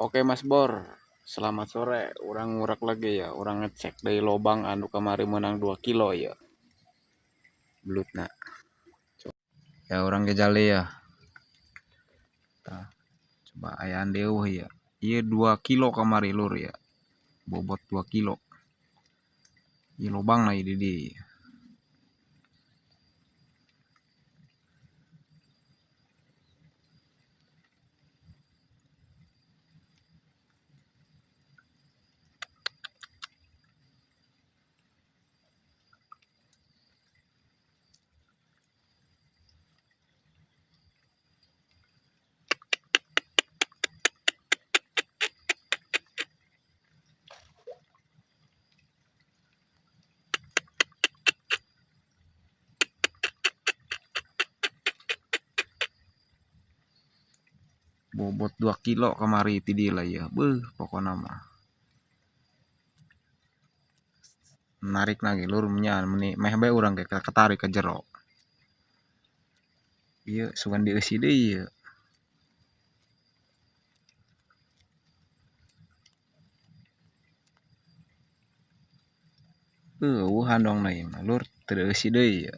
Oke Mas Bor, selamat sore. Urang ngurak lagi ya, urang ngecek dari lobang anu kamari menang 2 kilo ya. Belutna. Ya urang gejali ya. Tah, coba ayaan deuh ya. Ieu 2 kilo kamari lur ya. Bobot 2 kilo. Ieu lobang na di dieu. Bobot 2 kilo kamari ti dieu lah ya. Beuh, pokona mah. Narik lagi lur nya meni meh bae urang ge ketarik ke jero. Ieu sugan dieusi deui ieu. Eueuh handongna ieu mah lur, teu dieusi deui ieu.